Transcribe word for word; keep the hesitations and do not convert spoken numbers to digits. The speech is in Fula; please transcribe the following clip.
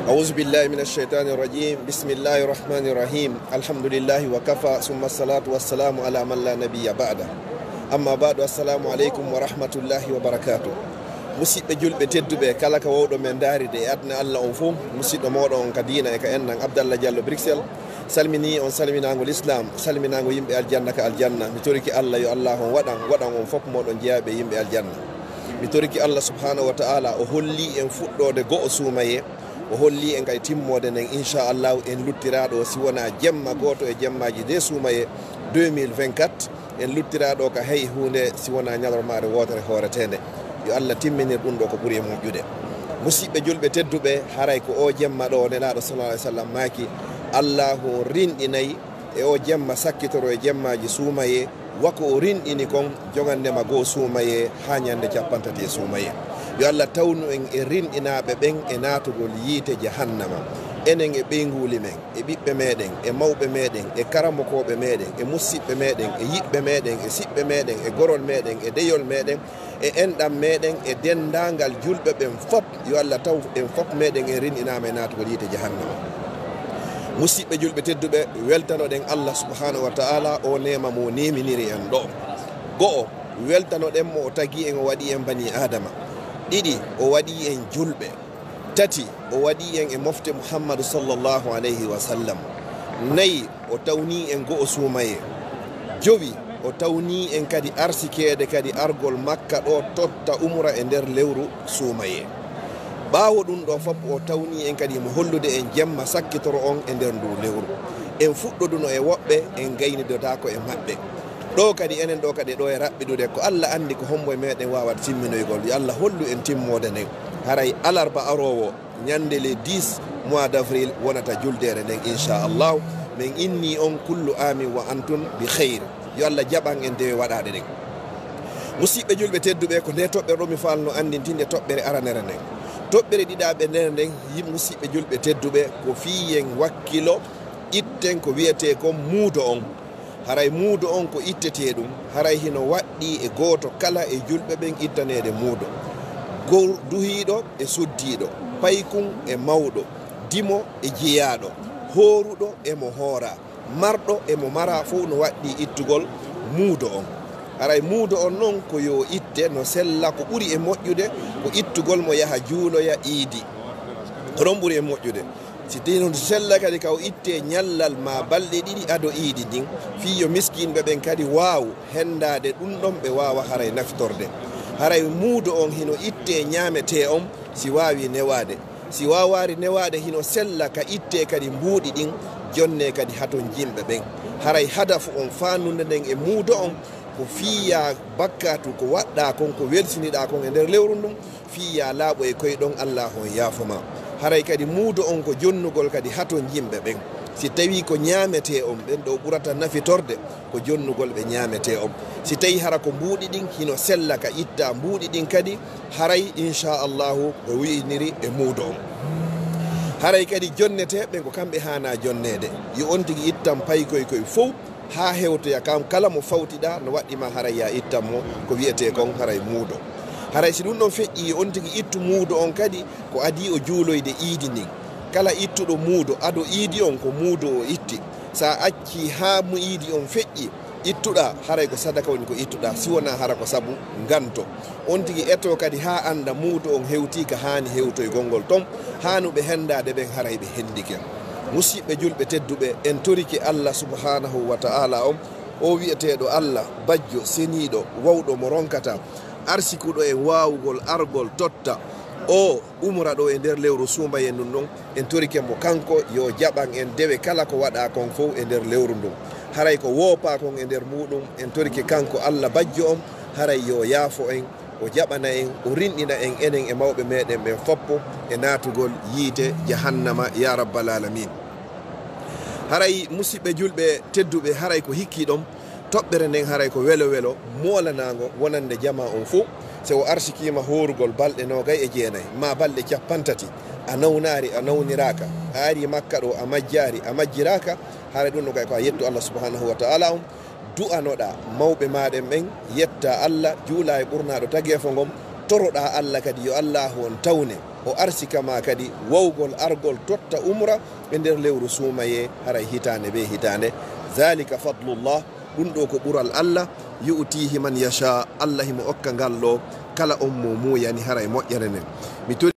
أعوذ بالله من الشيطان الرجيم. بسم الله الرحمن الرحيم. الحمد لله وكفى، ثم الصلاة والسلام على من لا نبي بعده. أما بعد، السلام عليكم ورحمة الله وبركاته. Musidɓe julɓe tedduɓe, kala ka wowɗo men ndaaride e aduna Allah on fof, musidɗo mooɗon on ka diina e ka enɗan, Abdallah Diallo Bruxelles, salmini on salminaango l'islam, salminaango yimɓe aljanna ka aljanna. Mi toriki Allah yo Allah on waɗan, waɗan on fof mooɗon jeyaaɓe yimɓe aljanna. Mi toriki Allah subhanahu wa ta'ala, o holli en fuɗɗoode go'o suumayee, o holli en kadi timmoode nden, inchallahu, en luttiraa ɗo si wonaa jemma gooto e jemmaaji de suumayee deux mille vingt-quatre, en luttiraa ɗo ka hay huunde si wonaa ñalormaare wootere hooreteende. Yo Allah timminir ɗum ɗo ko ɓuri e moƴƴude. Musidɓe julɓe tedduɓe, haray ko o jemma ɗo Nelaaɗo sallallahu alaihi wasallam maaki, Allahu rinɗinay e o jemma sakkitoro e jemmaaji suumayee, wa ko o rinɗini kon, jogannde ma goo suumayee haa ñande cappanɗe tati e suumayee. Yo Allah tawnu en e rinɗinaaɓe ɓen e naatugol yiite jahannama. Enen e ɓeynguuli men, e ɓiɓɓe meɗen, e mawɓe meɗen, e karamokooɓe meɗen, e musiɗɓe meɗen, e yiɓɓe meɗen, e siɓɓe meɗen, e gorol meɗen, e deyol meɗen, e enɗam meɗen, e denndaangal julɓe ɓen fop. Yo Allah taw en fop meɗen en rinɗinaama e naatugol yiite jahannama. Musidɓe julɓe tedduɓe, weltanoɗen Allah subhanahu wa ta'ala o neema mo neeminiri en ɗo. Go'o, weltanoɗen mo o tagi en, o waɗi en bani Adama. Ɗiɗi, o waɗi en julɓe. Tati, o waɗi en e mofte Muhammadu sallallahu alayhi wa sallam. Nayi, o tawni en go'o suumayee. Jowi, o tawni en kadi arsikeede kadi argol Makka ɗo totta umra e nder lewru suumayee. Ɓaawo ɗum ɗo fof, o tawni en kadi mo hollude en jemma sakkitoro on e nder ndu lewru. En fuɗɗoduno e woɓɓe, en gaynidotaako e maɓɓe. Ɗo kadi, enen ɗo kadi, ɗo e raɓɓiɗude, ko Allah anndi ko hombo e meɗen waawata timminoygol. Yo Allah hollu en timmoode nden. Haray alarba aroowo, ñande le dix mois d'avril wonata juldeere nden, inchallahu. Min inni on kullu amin wa antum bi khayr. Yo Allah jaɓan en dewe waɗaaɗe ɗen. Musidɓe julɓe tedduɓe, ko nde toɓɓere ɗo mi faalno anndintinde toɓɓere aranere nden. Toɓɓere ɗiɗaɓere nden, yi-, musidɓe julɓe tedduɓe, ko fii en wakkilo, itten ko wiyetee kon muudo on. Haray muudo on ko ittetee ɗum, haray hino waɗɗii e gooto kala e julɓe ɓen ittaneede muudo. Gor-, duhiiɗo e suddiiɗo, paykun e mawɗo, dimo e jeyaaɗo, hooruɗo e mo hooraa, marɗo e mo maraa fow no waɗɗii ittugol muudo on. Haray muudo on non ko yo itte no sella, ko ɓuri e moƴƴude ko ittugol mo yaha juuloya iidi. Ko ɗon ɓuri e moƴƴude. Si tawii non sella kadi ka o ittee ñallal maa balɗe ɗiɗi ado iidi ndin, fii yo miskinɓe ɓen kadi waawu hendaade ɗum ɗon, ɓe waawa haray nafitorde. Haray muudo on hino ittee ñaametee on si waawii newaade. Si waawaari newaade, hino sella ka ittee kadi mbuuɗi ɗin, jonnee kadi haton jimɓe ɓen. Haray hadafu on, faandude nden e muudo on, ko fii yaa bakkaatu ko waɗɗaa kon, ko welsiniɗaa kon e nder lewru ndun, fii yaa laaɓo e koy ɗon, Allaahu on yaafo ma. Haray kadi muudo on ko jonnugol kadi haton jimɓe ɓen. Si tawii ko ñaametee on, ɓen ɗo ɓurata nafitorde ko jonnugol ɓe ñaametee on. Si tawii hara ko mbuuɗi ɗin, hino sella ka ittaa mbuuɗi ɗin kadi, haray, inchallahu, ko wi'iniri e muudo on. Haray kadi jonnetee ɓen ko kamɓe haanaa jonneede. Yo on tigi ittan paykoy koy fow, haa hewtoya kam, kala mo fawtiɗaa no waɗɗii ma haray yaa ittan mo, ko wiyetee kon haray muudo. Haray si ɗum ɗon feƴƴii, on tigi ittu muudo on kadi ko adii o juuloyde iidi ndin. Kala ittuɗo muudo ado iidi on, ko muudo o itti. Sa accii haa mo iidi on feƴƴi, ittuɗaa, haray ko sadaka woni ko ittuɗaa, si wonaa hara ko sabu nganto. On tigi etoo kadi haa annda muudo on hewtii ka haani hewtoygol ngol ton, haanuɓe hendaade ɓen haray ɓe hendike. Musiɓɓe julɓe tedduɓe, en torike Allah subhanahu wa ta'ala on, o wi'eteeɗo Allah, bajjo, seniiɗo, wawɗo mo ronkataa, arsikuɗo en waawugol argol totta o umra ɗo e nder lewru suumayee ndun ɗon, en torike mo kanko yo jaɓan en dewe kala ko waɗaa kon fow e nder lewru ndun. Haray ko woopaa kon e nder muuɗum, en torike kanko Allah bajjo on, haray yo yaafo en, o jaɓana en, o rinɗina en, enen e mawɓe meɗen ɓen foppo e naatugol yiite jahannama, ya rabbal alamin. Haray, musiɓɓe julɓe tedduɓe, haray ko hikkii ɗon, toɓɓere nden haray ko welo welo moolanaango wonande jamaa on fow. Si o arsikiima hoorugol balɗe noogay e jeenay, maa balɗe cappanɗe tati, a nawnaari, a nawniraaka, a arii Makka ɗo, a majjaari, a majjiraaka, haray ɗum no gay ko a yettu Allah subhanahu wa ta'ala on, du'anoɗaa mawɓe maaɗen ɓen, yettaa Allah, juulaa e ɓurnaaɗo tageefo ngon, toroɗaa Allah kadi yo Allaahu on tawne. O arsika ma kadi wawgol argol totta umra e nder lewru suumayee, haray hitaande bee hitaande. Zalika fadlullah, ɗum ɗo ko ɓural Allah, yu'tihi man yasha, Allah himo okka ngal ɗo kala on mo muuyani haray moƴƴere nden. Mi tori